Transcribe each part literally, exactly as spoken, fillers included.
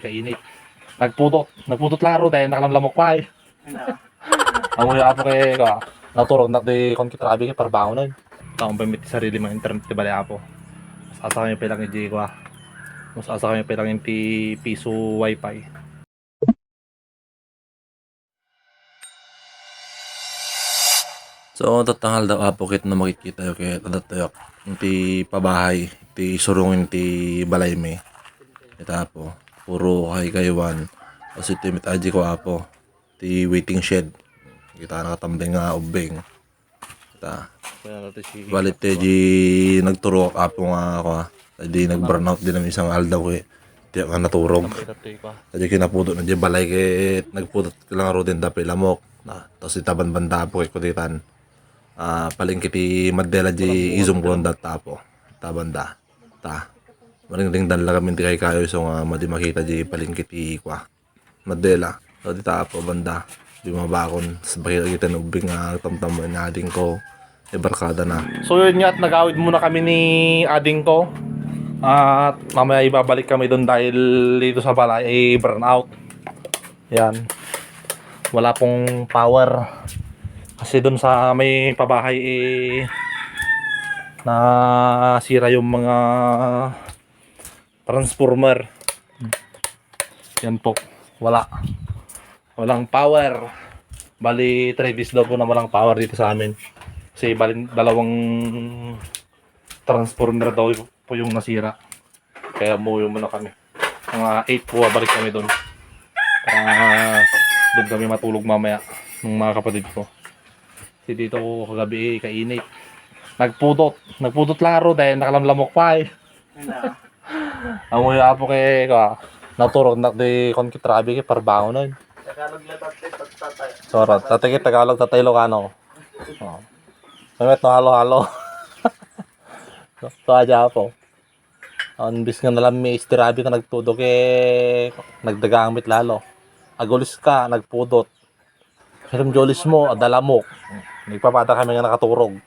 Kainit. Nagpudot. Nagpudot lang aro, dahil nakalamlamok pa eh. Amoy apo kay ka. Naturog na di kon kitrabi kay parbangon na. Taon pa mit sarili mga internet ti bali apo. Mas asa kami pelang iji ko ah. Mas asa kami pelang inti piso wifi. So, tatangal daw apo ket no makikita yo ket adda tayo ti pabahay, ti surungen ti balay mi. Ita apo, puro kaykaywan. Kasi ti mit aji ko apo, ti waiting shed. Kita nakatambay nga ubbing. Ita. Bali ti di nagturok apo nga ako. Di nag-brownout din ang isang aldaw eh. Tiyak nga naturog. Kaya kinapudot na di balay kay nagpudot lang aro din dapat lamok. Na, tapos itaban banda apo kay kuditan. Ah, palengke ti Mandela di izum ko ang data apo. Tabanda. Ta. Maringringdan lang kami ti kaykayo so nga madi makita di palengke ti kwa. Mandela. So, di ta apo banda. Di mabakon. Sa bakit kita nubing nga tamtam na ading ko. E barkada na. So yun nga at nagawid muna kami ni ading ko. At mamaya ibabalik kami doon dahil dito sa balay ay brownout. Yan. Wala pong power. Kasi doon sa may pabahay eh nasira yung mga transformer. Yan po. Wala. Walang power. Bali, three days daw po na walang power dito sa amin. Kasi bali, dalawang transformer daw po yung nasira. Kaya umuwi muna kami. Mga eight po, balik kami doon. Para doon kami matulog mamaya ng mga kapatid ko. Kasi dito ko kagabi eh, kainit. Nagpudot. Nagpudot lang aro dahil nakalamlamok pa eh. Amoy apo kay ka. Naturog na di kon kitrabi kay parbangon na yun. Tagalog na tatay, pagtatay. Sorry, tatay kay Tagalog, tatay Ilocano. Oh. Samet no halo-halo. So, aja apo. Ang bis nga nalam mi istirabi ka nagtudok eh, nagdagamit lalo. Agulis ka, nagpudot. Pero jolis mo, adalamok. Nagpapada kami nga nakaturog.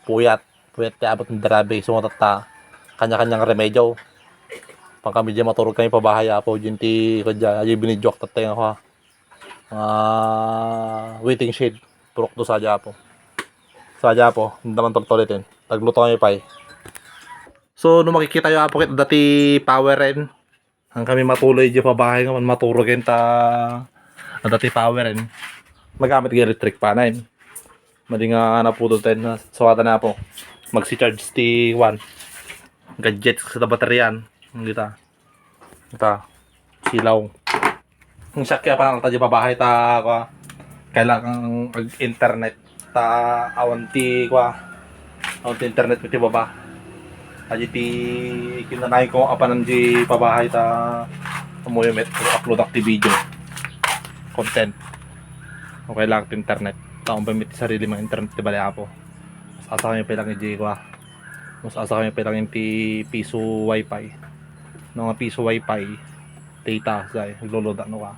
Puyat. Puyat ti abot ng darabi. So, matata. Kanya-kanyang remedyo. Pang kami dyan maturog kami pabahay apo. Dyan ti, kadya, aja binidyoak tatay nga ha. Ah, waiting shed. Purok do sa apo. Sa apo. Hindi naman toltolitin. Tagluto kami pay. So, no makikita yo apo kit dati power ren. Ang kami matuloy di pabahay nga man maturog enta dati power ren. Magamit ga electric pa na yun. Madi nga napudot tayo na suwatan na po. Magsi-charge ti one. Gadgets sa bateryan. Ang kita. Ita. Silaw. Ang sakya pa ta di babahay ta kwa. Kailangan ag-internet ta awan ti kwa. Awan ti internet ti baba. Aji ti kinanayon ko apanan di pabahay ta umuyo met upload ak ti video. Content. Okay lang ti internet. Taon pa mit sarili mga internet ti bali apo. Asa kami pelang iji kwa. Mas asa kami pelang inti piso wifi. No nga piso wifi, data, say, nagloload no ka.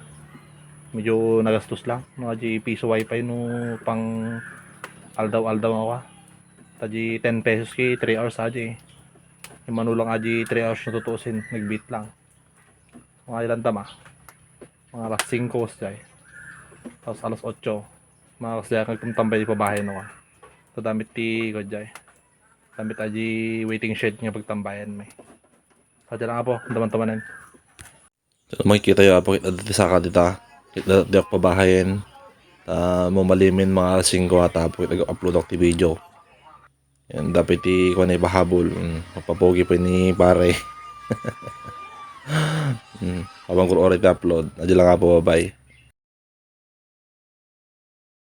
Medyo nagastos lang, no, aji piso wifi no pang aldaw-aldaw nga ka. Taji ten pesos ki three hours aji. Yung manulang aji three hours na tutuusin, nagbit lang. Mga ilan tama? Mga alas singko, say. Tapos alas otso, mga alas diyes, nagtumtambay di pabahay no ka. Tadamit ti, kajay. Tambit aji waiting shed nga pagtambayan mi. Pati lang apo, daman-tamanen. So, makikita yo apo, kita ti saka dita. Kita ti pabahayen. Ta, mo malimin mga alas singko ata apo, kita upload ak ti video. Yan, dapit ti kuwan ay bahabol. Mm, mapapogi pa ni pare. Mm, abang ko oras ti upload. Aja lang apo, bye.